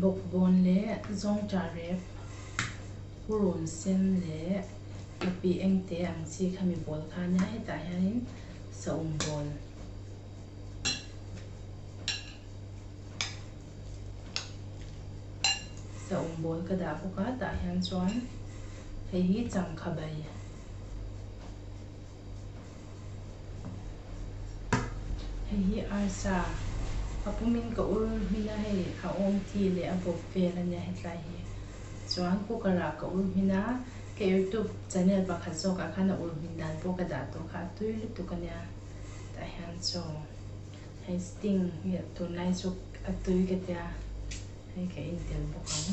Bawkbawn leh zawngṭah rep, purun sen leh nghapih engte ang chi khami bawl kha ania hetah hianin saum bawl. Saum bawl ka dah bawk a tah hian chuan hei hi changkha bai. Hei hi arsa a pumin ka ur hmin a hei a awm thi leh a bawp vel a nia hetlai hi chuan cooker ah ka ur hmin a ka youtube channel pakhat zawk ah khan a ur hmin dan pawh ka dah tawh kha a tui lutuk a nia tah hian chaw hei sting hi tunlai chu a tui ka tia hei ka intel bawk ang.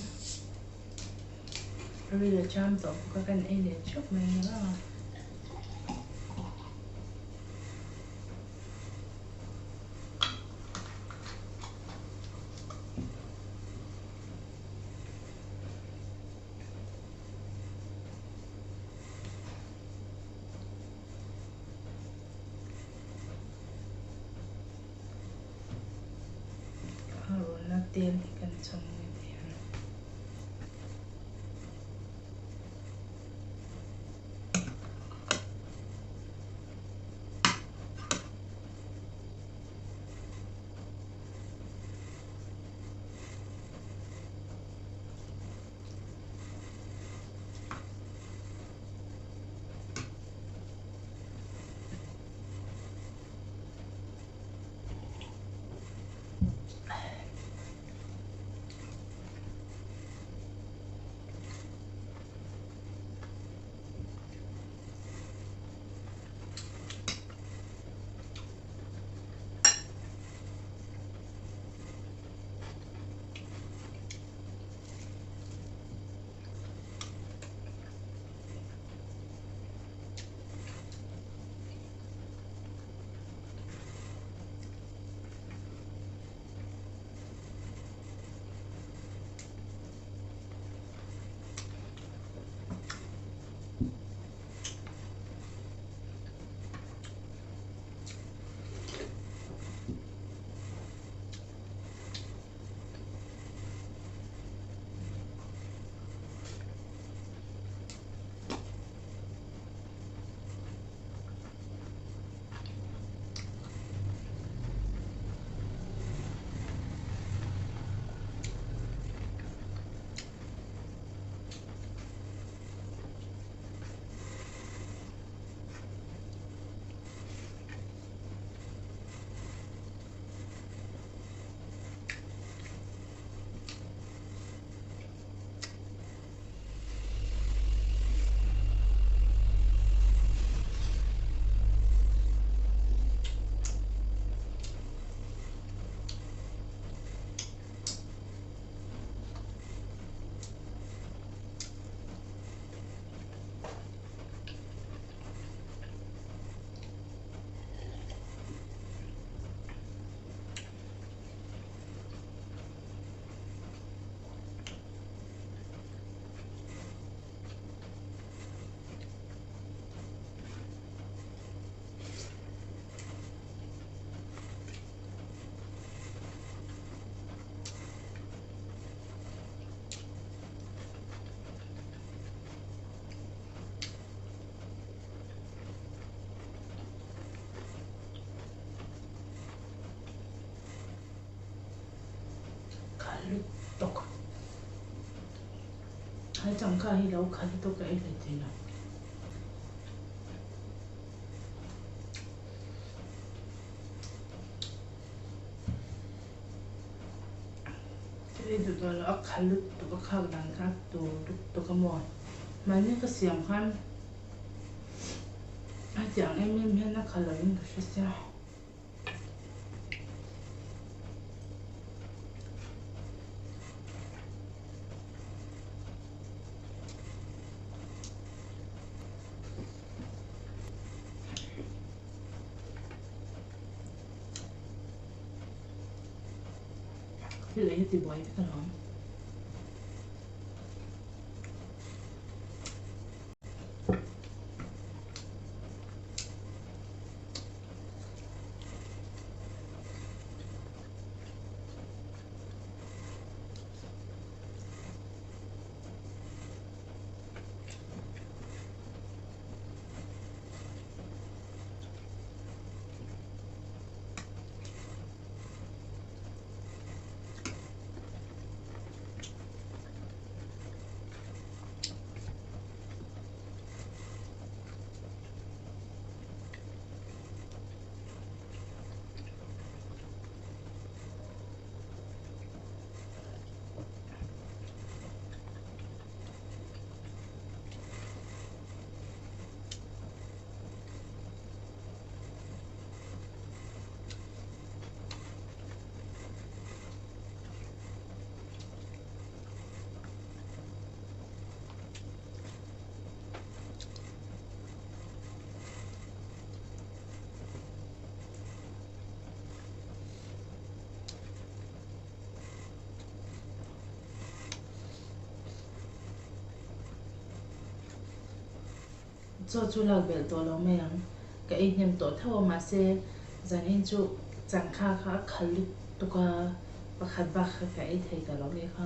Ril a cham tawh bawk a kan ei leh theuh mai ni maw. A rawnna tel hi kan chawm nge thei ang. Khal lutuk Hai changkha hi lo khal lutuk ka ei hle thei lo. Ka ei duh tawh lo a khal lutuk a khak dan kha tur lutuk a maw. Mahni ka siam khan hetiang em em hian a khal lovin ka hre sia. Thil ei a ti buai vek alawm. Chaw chu lak belh tawh lo mai ang. Ka ei hnem tawh tho a mahse zanin chu changkha kha a khal lutuk a, pakhat bak kha ka ei thei ta lo nih kha.